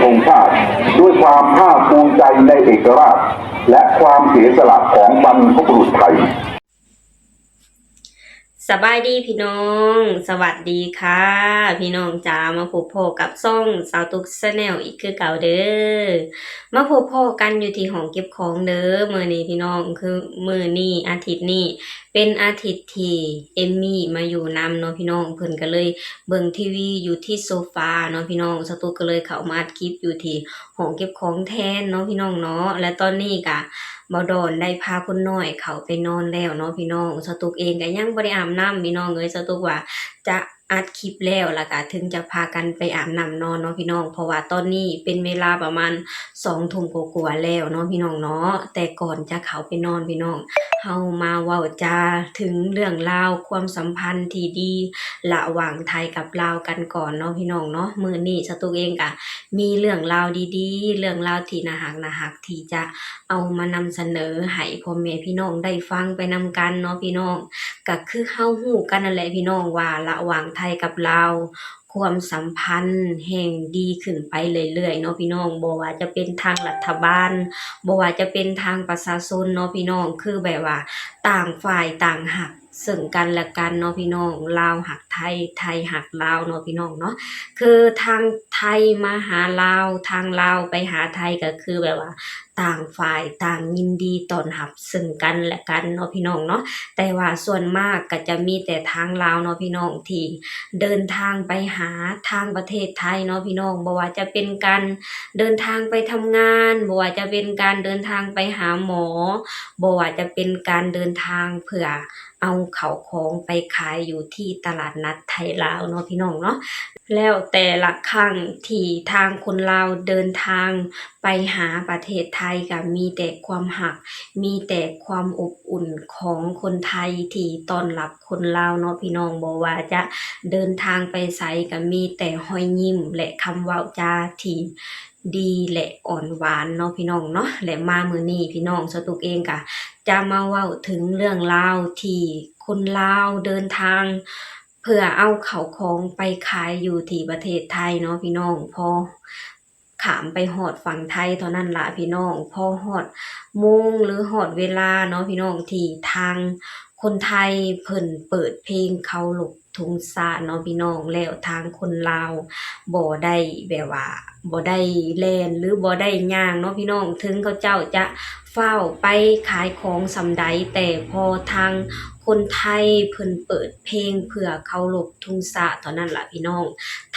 องชาติด้วยความภาคภูมิใจในเอกราชและความเสียสละของบรรพบุรุษไทย ສະບາຍດີພີ່ນ້ອງ ສະຫວັດດີຄ່ະພີ່ນ້ອງຈ໋າ ມາພົບພໍ້ກັບຊ່ອງສາວຕຸກ Channel ອີກຄືເກົ່າເດີ. ມາພົບພໍ້ກັນຢູ່ທີ່ຫ້ອງເກັບຂອງເດີ ມື້ນີ້ພີ່ນ້ອງ ຄືມື້ນີ້ອາທິດນີ້ ເປັນອາທິດທີ່ເອມມີ້ມາຢູ່ນຳເນາະພີ່ນ້ອງ ເພິ່ນກະເລີຍເບິ່ງທີວີຢູ່ທີ່ໂຊຟາເນາະພີ່ນ້ອງ ສາວຕຸກກະເລີຍເຂົ້າມາອັດຄລິບຢູ່ທີ່ຫ້ອງເກັບຂອງແທນເນາະພີ່ນ້ອງເນາະ ແລະຕອນນີ້ກະ ບ່າວດອນໄດ້ພາຄົນນ້ອຍເຂົ້າໄປນອນແລ້ວເນາະພີ່ນ້ອງ ສາວຕຸກເອງກະຍັງບໍ່ໄດ້ອາບນ້ຳພີ່ນ້ອງເອີຍ ສາວຕຸກວ່າຈະອັດຄລິບແລ້ວ ແລ້ວກະເຖິງຈະພາກັນໄປອາບນ້ຳນອນເນາະພີ່ນ້ອງ ເພາະວ່າຕອນນີ້ເປັນເວລາປະມານສອງທຸ່ມກວ່າໆແລ້ວເນາະພີ່ນ້ອງເນາະ ແຕ່ກ່ອນຈະເຂົ້າໄປນອນພີ່ນ້ອງ ເຮົາມາເວົ້າຈາເຖິງເລື່ອງລາວຄວາມສຳພັນທີ່ດີລະຫວ່າງໄທກັບລາວກັນກ່ອນເນາະພີ່ນ້ອງເນາະ ມື້ນີ້ສາວຕຸກເອງກະມີເລື່ອງລາວດີໆ ເລື່ອງລາວທີ່ໜ້າຮັກໆ ທີ່ຈະເອົາມານຳສະເໜີໃຫ້ພໍ່ແມ່ພີ່ນ້ອງໄດ້ຟັງໄປນຳກັນເນາະພີ່ນ້ອງ ກະຄືເຮົາຮູ້ກັນນັ້ນແຫຼະພີ່ນ້ອງວ່າລະຫວ່າງໄທກັບລາວ ຄວາມສຳພັນແຮ່ງດີຂຶ້ນໄປເລື້ອຍໆເນາະພີ່ນ້ອງ ບໍ່ວ່າຈະເປັນທາງລັດຖະບານ ບໍ່ວ່າຈະເປັນທາງປະຊາຊົນເນາະພີ່ນ້ອງ ຄືແບບວ່າຕ່າງຝ່າຍຕ່າງຮັກເຊິ່ງກັນແລະກັນເນາະພີ່ນ້ອງ ລາວຮັກໄທ ໄທຮັກລາວເນາະພີ່ນ້ອງເນາະ ຄືທາງໄທມາຫາລາວ ທາງລາວໄປຫາໄທ ກະຄືແບບວ່າຕ່າງຝ່າຍຕ່າງຍິນດີຕ້ອນຮັບເຊິ່ງກັນແລະກັນເນາະພີ່ນ້ອງເນາະ ແຕ່ວ່າສ່ວນມາກກະຈະມີແຕ່ທາງລາວເນາະພີ່ນ້ອງທີ່ ເດີນທາງໄປຫາທາງປະເທດໄທເນາະພີ່ນ້ອງ ບໍ່ວ່າຈະເປັນການເດີນທາງໄປທຳງານ ບໍ່ວ່າຈະເປັນການເດີນທາງໄປຫາໝໍ ບໍ່ວ່າຈະເປັນການເດີນທາງເພື່ອເອົາເຂົ້າຂອງໄປຂາຍຢູ່ທີ່ຕະຫຼາດນັດໄທລາວເນາະພີ່ນ້ອງເນາະ ແລ້ວແຕ່ລະຄັ້ງທີ່ທາງຄົນລາວເດີນທາງໄປຫາປະເທດໄທ ກະມີແຕ່ຄວາມຮັກ ມີແຕ່ຄວາມອົບອຸ່ນຂອງຄົນໄທທີ່ຕ້ອນຮັບ ຄົນລາວເນາະພີ່ນ້ອງ ບໍ່ວ່າຈະເດີນທາງໄປໃສກະມີແຕ່ຮອຍຍິ້ມ ແລະຄຳເວົ້າຈາທີ່ດີ ແລະອ່ອນຫວານເນາະພີ່ນ້ອງເນາະ ແລະມາມື້ນີ້ພີ່ນ້ອງ ສາວຕຸກເອງກະຈະມາເວົ້າເຖິງເລື່ອງລາວທີ່ຄົນລາວເດີນທາງ ເພື່ອເອົາເຂົ້າຂອງໄປຂາຍຢູ່ທີ່ປະເທດໄທເນາະພີ່ນ້ອງ ພໍ ຂ້າມໄປຮອດຝັ່ງໄທເທົ່ານັ້ນລະພີ່ນ້ອງ ພໍຮອດໂມງ ຫຼືຮອດເວລາເນາະພີ່ນ້ອງ ທີ່ທາງຄົນໄທເພິ່ນເປີດເພງເຄົາລົບທຸງຊາດເນາະພີ່ນ້ອງ ແລ້ວທາງຄົນລາວບໍ່ໄດ້ແບບວ່າບໍ່ໄດ້ແລ່ນ ຫຼືບໍ່ໄດ້ຍ່າງເນາະພີ່ນ້ອງ ເຖິງເຂົາເຈົ້າຈະຟ້າວໄປຂາຍຂອງສ່ຳໃດ ແຕ່ພໍທາງຄົນໄທເພິ່ນເປີດເພງເພື່ອເຄົາລົບທຸງຊາດເທົ່ານັ້ນລະພີ່ນ້ອງ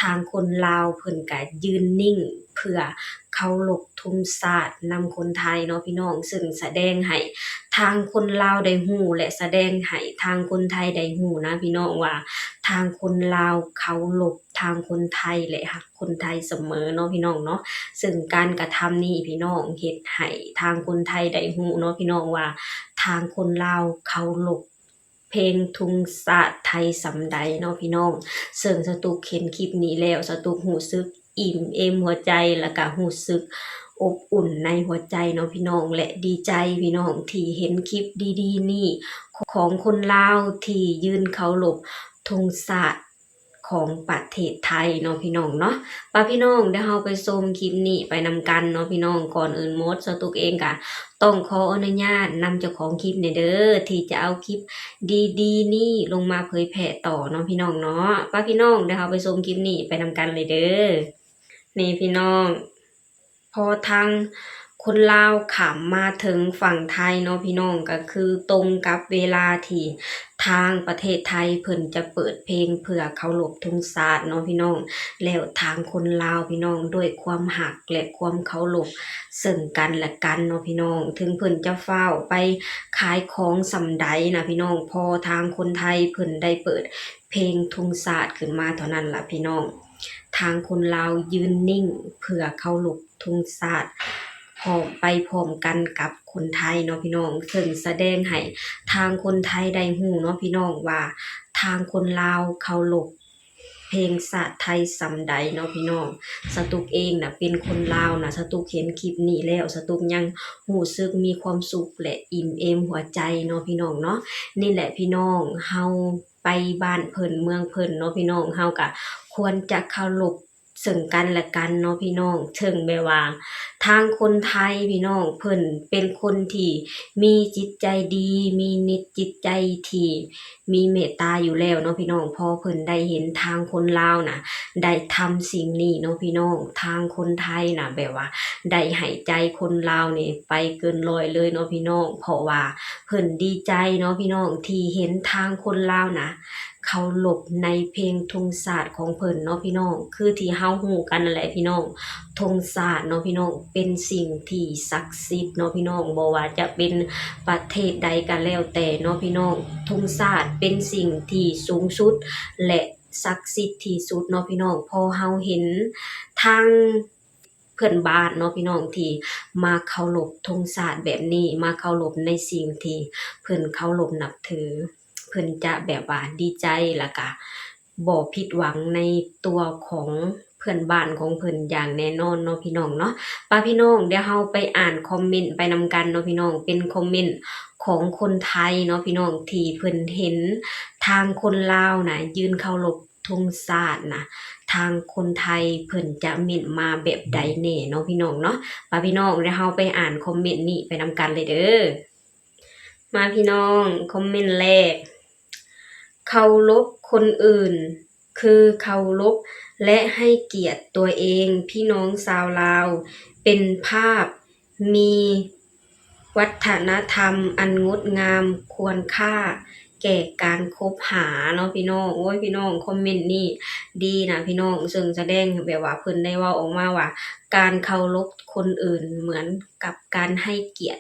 ທາງຄົນລາວເພິ່ນກະຢືນນິ່ງເພື່ອເຄົາລົບທຸງຊາດນຳຄົນໄທເນາະພີ່ນ້ອງ ເຊິ່ງສະແດງໃຫ້ທາງຄົນລາວໄດ້ຮູ້ ແລະສະແດງໃຫ້ທາງຄົນໄທໄດ້ຮູ້ນະພີ່ນ້ອງວ່າ ທາງຄົນລາວເຄົາລົບທາງຄົນໄທ ແລະຮັກຄົນໄທສະເໝີເນາະພີ່ນ້ອງເນາະ ເຊິ່ງການກະທຳນີ້ພີ່ນ້ອງ ເຮັດໃຫ້ທາງຄົນໄທໄດ້ຮູ້ເນາະພີ່ນ້ອງວ່າ ທາງຄົນລາວເຄົາລົບ ເພງທຸງຊາດໄທສ່ຳໃດເນາະພີ່ນ້ອງ ເຊິ່ງສາວຕຸກເຫັນຄລິບນີ້ແລ້ວ ສາວຕຸກຮູ້ສຶກອີ່ມເອມຫົວໃຈ ແລ້ວກະຮູ້ສຶກອົບອຸ່ນໃນຫົວໃຈເນາະພີ່ນ້ອງ ແລະດີໃຈພີ່ນ້ອງທີ່ເຫັນຄລິບດີໆນີ້ ຂອງຄົນລາວທີ່ຢືນເຄົາລົບທຸງຊາດ ຂອງປະເທດໄທເນາະພີ່ນ້ອງເນາະ ປະພີ່ນ້ອງ ດຽວເຮົາໄປຊົມຄລິບນີ້ໄປນຳກັນເນາະພີ່ນ້ອງ ກ່ອນອື່ນໝົດ ສາວຕຸກເອງກະຕ້ອງຂໍອະນຸຍາດນຳເຈົ້າຂອງຄລິບແດ່ເດີ ທີ່ຈະເອົາຄລິບດີໆນີ້ລົງມາເຜີຍແຜ່ຕໍ່ເນາະພີ່ນ້ອງເນາະ ປະພີ່ນ້ອງ ດຽວເຮົາໄປຊົມຄລິບນີ້ໄປນຳກັນເລີຍເດີ. ນີ້ພີ່ນ້ອງ ພໍທາງຄົນລາວຂ້າມມາເຖິງຝັ່ງໄທເນາະພີ່ນ້ອງ ກະຄືຕົງກັບເວລາທີ່ທາງປະເທດໄທເພິ່ນຈະເປີດເພງເພື່ອເຄົາລົບທຸງຊາດເນາະພີ່ນ້ອງ ແລ້ວທາງຄົນລາວພີ່ນ້ອງ ດ້ວຍຄວາມຮັກ ແລະຄວາມເຄົາລົບເຊິ່ງກັນແລະກັນເນາະພີ່ນ້ອງ ເຖິງເພິ່ນຈະຟ້າວໄປຂາຍຂອງສ່ຳໃດນະພີ່ນ້ອງ ພໍທາງຄົນໄທເພິ່ນໄດ້ເປີດເພງທຸງຊາດຂຶ້ນມາເທົ່ານັ້ນລະພີ່ນ້ອງ ທາງຄົນລາວຢືນນິ່ງເພື່ອເຄົາລົບທຸງຊາດ ພ້ອມ ໄປພ້ອມກັນກັບຄົນໄທເນາະພີ່ນ້ອງ ເຊິ່ງສະແດງໃຫ້ທາງຄົນໄທໄດ້ຮູ້ເນາະພີ່ນ້ອງວ່າ ທາງຄົນລາວເຄົາລົບເພງຊາດໄທສ່ຳໃດເນາະພີ່ນ້ອງ. ສະຕຸກເອງນະເປັນຄົນລາວນະ ສະຕຸກເຫັນຄລິບນີ້ແລ້ວ ສະຕຸກຍັງຮູ້ສຶກມີຄວາມສຸກ ແລະ ອີ່ມເອມຫົວໃຈເນາະພີ່ນ້ອງເນາະ. ນີ້ແຫຼະພີ່ນ້ອງ ເຮົາ ໄປບ້ານເພິ່ນເມືອງເພິ່ນເນາະພີ່ນ້ອງ ເຮົາກະຄວນຈະເຄົາລົບ ເຊິ່ງກັນແລະກັນເນາະພີ່ນ້ອງ. ເຊິ່ງແບບວ່າທາງຄົນໄທພີ່ນ້ອງ ເພິ່ນເປັນຄົນທີ່ມີຈິດໃຈດີ ມີນິດຈິດໃຈທີ່ມີເມດຕາຢູ່ແລ້ວເນາະພີ່ນ້ອງ. ພໍເພິ່ນໄດ້ເຫັນທາງຄົນລາວນະ ໄດ້ທຳສິ່ງນີ້ເນາະພີ່ນ້ອງ ທາງຄົນໄທນະ ແບບວ່າໄດ້ໃຫ້ໃຈຄົນລາວນີ້ໄປເກີນຮ້ອຍເລີຍເນາະພີ່ນ້ອງ. ເພາະວ່າເພິ່ນດີໃຈເນາະພີ່ນ້ອງ ທີ່ເຫັນທາງຄົນລາວນະ ເຄົາລົບໃນເພງທຸງຊາດຂອງເພິ່ນເນາະພີ່ນ້ອງ. ຄືທີ່ເຮົາຮູ້ກັນນັ້ນແຫຼະພີ່ນ້ອງ ທຸງຊາດເນາະພີ່ນ້ອງ ເປັນສິ່ງທີ່ສັກສິດເນາະພີ່ນ້ອງ. ບໍ່ວ່າຈະເປັນປະເທດໃດກໍແລ້ວແຕ່ເນາະພີ່ນ້ອງ ທຸງຊາດເປັນສິ່ງທີ່ສູງສຸດ ແລະ ສັກສິດທີ່ສຸດເນາະພີ່ນ້ອງ. ພໍເຮົາເຫັນທາງ ເພື່ອນບ້ານເນາະພີ່ນ້ອງ ທີ່ມາເຄົາລົບທຸງຊາດແບບນີ້ ມາເຄົາລົບໃນສິ່ງທີ່ເພິ່ນເຄົາລົບນັບຖື ເພິ່ນຈະແບບວ່າດີໃຈ ແລ້ວກະບໍ່ຜິດຫວັງໃນຕົວຂອງເພື່ອນບ້ານຂອງເພິ່ນຢ່າງແນ່ນອນເນາະພີ່ນ້ອງເນາະ. ປະພີ່ນ້ອງ ດຽວເຮົາໄປອ່ານຄອມເມັນໄປນຳກັນເນາະພີ່ນ້ອງ. ເປັນຄອມເມັນຂອງຄົນໄທເນາະພີ່ນ້ອງ ທີ່ເພິ່ນເຫັນທາງຄົນລາວນະ ຢືນເຄົາລົບ ທຸງຊາດນະ ທາງຄົນໄທເພິ່ນຈະເມັ້ນມາແບບໃດແດ່ເນາະພີ່ນ້ອງເນາະ. ປະພີ່ນ້ອງ ດຽວເຮົາໄປອ່ານຄອມເມັນນີ້ໄປນຳກັນເລີຍເດີ້. ມາພີ່ນ້ອງ ຄອມເມັນແລກ ເຄົາລົບຄົນອື່ນຄືເຄົາລົບ ແລະ ໃຫ້ກຽດຕົວເອງ. ພີ່ນ້ອງຊາວລາວ ເປັນພາບ ມີວັດທະນະທຳອັນງົດງາມຄວນຄ່າແກ່ການຄົບຫາເນາະພີ່ນ້ອງ. ໂອ້ຍ ພີ່ນ້ອງ ຄອມເມັນນີ້ດີນະພີ່ນ້ອງ ເຊິ່ງສະແດງແບບວ່າເພິ່ນໄດ້ເວົ້າອອກມາວ່າ ການເຄົາລົບຄົນອື່ນເໝືອນກັບການໃຫ້ກຽດ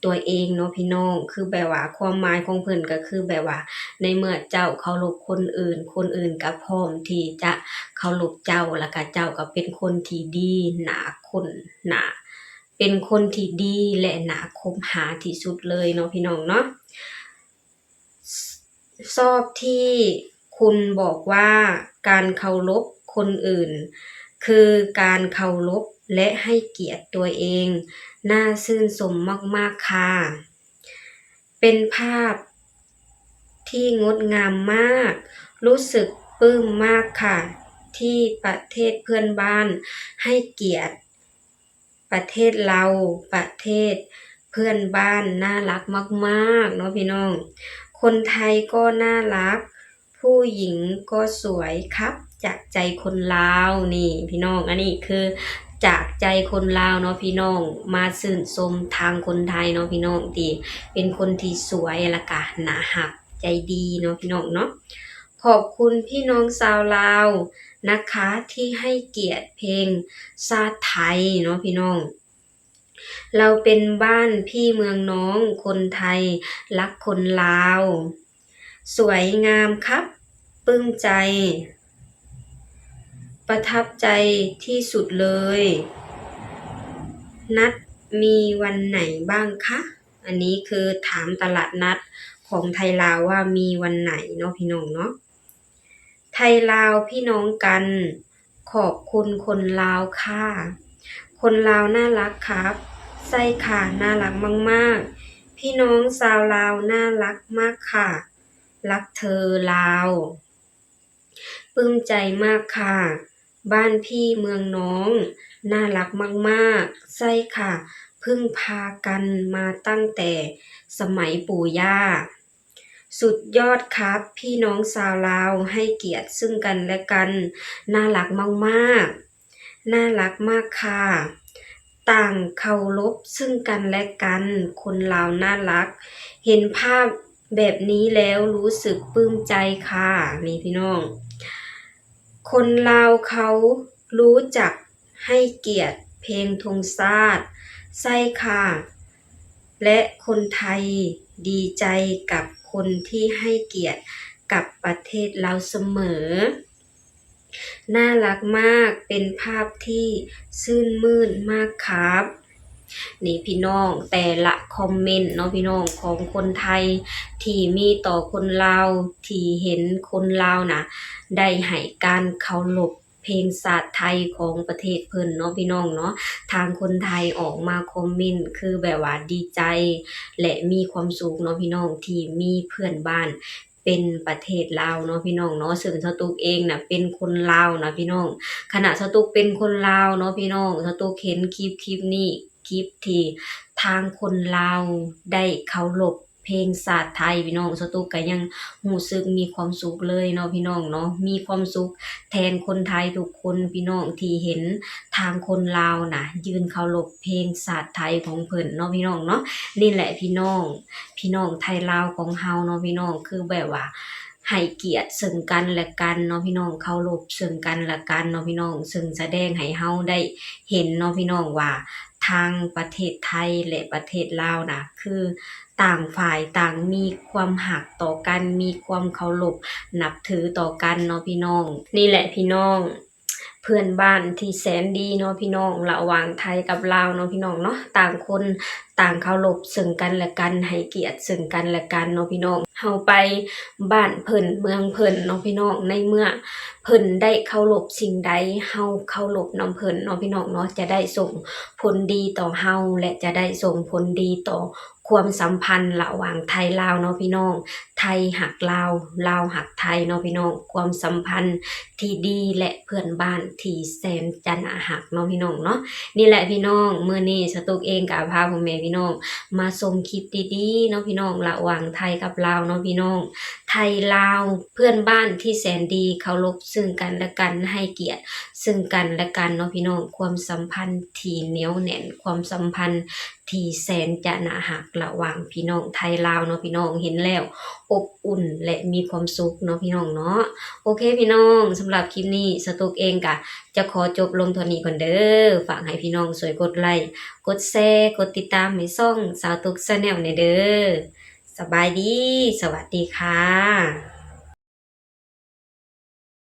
ຕົວເອງເນາະພີ່ນ້ອງ. ຄືແບບວ່າຄວາມໝາຍຂອງເພິ່ນກໍຄືແບບວ່າ ໃນເມື່ອເຈົ້າເຄົາລົບຄົນອື່ນ ຄົນອື່ນກໍພ້ອມທີ່ຈະເຄົາລົບເຈົ້າ ແລ້ວກໍເຈົ້າກໍເປັນຄົນທີ່ດີ ໜ້າຄົ້ນ ໜ້າ ເປັນຄົນທີ່ດີ ແລະ ໜ້າຄົບຫາທີ່ສຸດເລີຍເນາະພີ່ນ້ອງເນາະ. ຊອບທີ່ຄຸນບອກວ່າ ການເຄົາລົບຄົນອື່ນ ຄືການເຄົາລົບ ແລະ ໃຫ້ກຽດຕົວເອງ ໜ້າຊື່ນຊົມມາກໆ ຄ່ະ. ເປັນພາບທີ່ງົດງາມມາກ ຮູ້ສຶກປຶ້ມມາກຄ່ະ ທີ່ປະເທດເພື່ອນບ້ານໃຫ້ກຽດ ປະເທດລາວ ປະເທດເພື່ອນບ້ານໜ້າລັກມາກໆ ເນາະພີ່ນ້ອງ. ຄົນໄທກໍໜ້າລັກ ຜູ້ຍິງກໍສວຍ ຂັບຈາກໃຈຄົນລາວ. ນີ້ພີ່ນ້ອງ ອັນນີ້ຄືຈາກໃຈຄົນລາວເນາະພີ່ນ້ອງ ມາຊື່ນຊົມທາງຄົນໄທເນາະພີ່ນ້ອງ ທີ່ເປັນຄົນທີ່ສວຍ ແລ້ວກະໜ້າຮັກ ໃຈດີເນາະພີ່ນ້ອງເນາະ. ຂອບຄຸນພີ່ນ້ອງຊາວລາວນະຄະ ທີ່ໃຫ້ກຽດເພງຊາດໄທເນາະພີ່ນ້ອງ. ເຮົາເປັນບ້ານພີ່ເມືອງນ້ອງ ຄົນໄທຮັກຄົນລາວ. ສວຍງາມຄັບ ປຶ້ມໃຈ ປະທັບໃຈທີ່ສຸດເລີຍ. ນັດມີວັນໄຫນບ້າງຄະ? ອັນນີ້ຄືຖາມຕະຫຼາດນັດຂອງໄທລາວວ່າມີວັນໄຫນເນາະ ພີ່ນ້ອງເນາະ. ໄທລາວພີ່ນ້ອງກັນ ຂອບຄຸນຄົນລາວຄ່ະ. ຄົນລາວໜ້າລັກຄັບ. ໃຊ່ຄ່ະ ໜ້າລັກມາກໆ. ພີ່ນ້ອງຊາວລາວໜ້າລັກມາກຄ່ະ. ລັກເທີລາວ. ປຶ້ມໃຈມາກຄ່ະ. ບ້ານພີ່ເມືອງນ້ອງໜ້າລັກມາກໆ. ໃຊ່ຄ່ະ ເພິ່ງພາກັນມາຕັ້ງແຕ່ສະໄໝປູ່ຍ່າ. ສຸດຍອດຄັບ ພີ່ນ້ອງຊາວລາວໃຫ້ກຽດຊຶ່ງກັນແລະກັນ ໜ້າລັກມາກໆ. ໜ້າລັກມາກຄ່ະ. ຕ່າງເຄົາລົບຊຶ່ງກັນແລະກັນ ຄົນລາວໜ້າລັກ. ເຫັນພາບແບບນີ້ແລ້ວຮູ້ສຶກປຶ້ມໃຈຄ່ະ. ນີ້ພີ່ນ້ອງ ຄົນລາວເຂົາຮູ້ຈັກໃຫ້ກຽດເພງທຸງຊາດ. ໃຊ່ຄ່ະ ແລະ ຄົນໄທດີໃຈກັບຄົນທີ່ໃຫ້ກຽດກັບປະເທດລາວສະເໝີ. ໜ້າລັກມາກ ເປັນພາບທີ່ຊື່ນມື່ນມາກຄັບ. ນີ້ພີ່ນ້ອງ ແຕ່ລະຄອມເມັນເນາະ ພີ່ນ້ອງ ຂອງຄົນໄທທີ່ມີຕໍ່ຄົນລາວ ທີ່ເຫັນຄົນລາວນະ ໄດ້ໃຫ້ການເຄົາລົບເພງຊາດໄທຂອງປະເທດເພິ່ນເນາະ ພີ່ນ້ອງເນາະ. ທາງຄົນໄທອອກມາຄອມເມັນຄືແບບວ່າດີໃຈ ແລະ ມີຄວາມສຸກເນາະ ພີ່ນ້ອງ ທີ່ມີເພື່ອນບ້ານ ເປັນປະເທດລາວເນາະພີ່ນ້ອງເນາະ ເຊິ່ງສາວຕຸກເອງນະເປັນຄົນລາວນະພີ່ນ້ອງ. ຂະນະສາວຕຸກເປັນຄົນລາວເນາະພີ່ນ້ອງ ສາວຕຸກເຫັນຄລິບ ຄລິບນີ້ ຄລິບທີ່ທາງຄົນລາວໄດ້ເຄົາລົບເພງຊາດໄທພີ່ນ້ອງ ສາວຕຸກກະຍັງຮູ້ສຶກມີຄວາມສຸກເລີຍເນາະພີ່ນ້ອງເນາະ ມີຄວາມສຸກແທນຄົນໄທທຸກຄົນພີ່ນ້ອງ ທີ່ເຫັນທາງຄົນລາວນະຢືນເຄົາລົບເພງຊາດໄທຂອງເພິ່ນເນາະພີ່ນ້ອງເນາະ. ນີ້ແຫຼະພີ່ນ້ອງ ພີ່ນ້ອງໄທລາວຂອງເຮົາເນາະພີ່ນ້ອງ ຄືແບບວ່າ ໃຫ້ກຽດເຊິ່ງກັນແລະກັນເນາະພີ່ນ້ອງ ເຄົາລົບເຊິ່ງກັນແລະກັນເນາະພີ່ນ້ອງ ເຊິ່ງສະແດງໃຫ້ເຮົາໄດ້ເຫັນເນາະພີ່ນ້ອງວ່າ ທາງປະເທດໄທ ແລະ ປະເທດລາວນະ ຄືຕ່າງຝ່າຍຕ່າງມີຄວາມຮັກຕໍ່ກັນ ມີຄວາມເຄົາລົບນັບຖືຕໍ່ກັນເນາະພີ່ນ້ອງ. ນີ້ແຫຼະພີ່ນ້ອງ ເພື່ອນບ້ານທີ່ແສນດີເນາະພີ່ນ້ອງ ລະຫວ່າງໄທກັບລາວເນາະພີ່ນ້ອງເນາະ ຕ່າງຄົນຕ່າງເຄົາລົບເຊິ່ງກັນແລະກັນ ໃຫ້ກຽດເຊິ່ງກັນແລະກັນເນາະພີ່ນ້ອງ. ເຮົາໄປບ້ານເພິ່ນເມືອງເພິ່ນເນາະພີ່ນ້ອງ ໃນເມື່ອເພິ່ນໄດ້ເຄົາລົບສິ່ງໃດ ເຮົາເຄົາລົບນຳເພິ່ນເນາະພີ່ນ້ອງເນາະ ຈະໄດ້ສົ່ງຜົນດີຕໍ່ເຮົາ ແລະ ຈະໄດ້ສົ່ງຜົນດີຕໍ່ຄວາມສຳພັນລະຫວ່າງໄທລາວເນາະພີ່ນ້ອງ. ໄທຮັກລາວ ລາວຮັກໄທເນາະພີ່ນ້ອງ ຄວາມສຳພັນທີ່ດີ ແລະ ເພື່ອນບ້ານທີ່ແສນຈະໜ້າຮັກເນາະພີ່ນ້ອງເນາະ. ນີ້ແຫຼະພີ່ນ້ອງ ມື້ນີ້ສາວຕຸກເອງກະພາພໍ່ແມ່ພີ່ນ້ອງມາຊົມຄລິບດີໆເນາະພີ່ນ້ອງ ລະຫວ່າງໄທກັບລາວເນາະພີ່ນ້ອງ. ໄທລາວ ເພື່ອນບ້ານທີ່ແສນດີ ເຄົາລົບເຊິ່ງກັນແລະກັນ ໃຫ້ກຽດເຊິ່ງກັນແລະກັນເນາະພີ່ນ້ອງ ຄວາມສຳພັນທີ່ໜຽວແໜ້ນ ຄວາມສຳພັນທີ່ແສນຈະໜ້າຮັກລະຫວ່າງພີ່ນ້ອງໄທລາວເນາະພີ່ນ້ອງ ເຫັນແລ້ວອົບອຸ່ນ ແລະ ມີຄວາມສຸກເນາະພີ່ນ້ອງເນາະ. ໂອເຄພີ່ນ້ອງ ສຳລັບຄລິບນີ້ສາວຕຸກເອງກະຈະຂໍຈົບລົງເທົ່ານີ້ກ່ອນເດີ ຝາກໃຫ້ພີ່ນ້ອງຊ່ວຍກົດໄລ ກົດແຊ ກົດຕິດຕາມໃຫ້ຊ່ອງສາວຕຸກ Channel ແດ່ເດີ. ສະບາຍດີ ສະຫວັດດີຄ່ະ.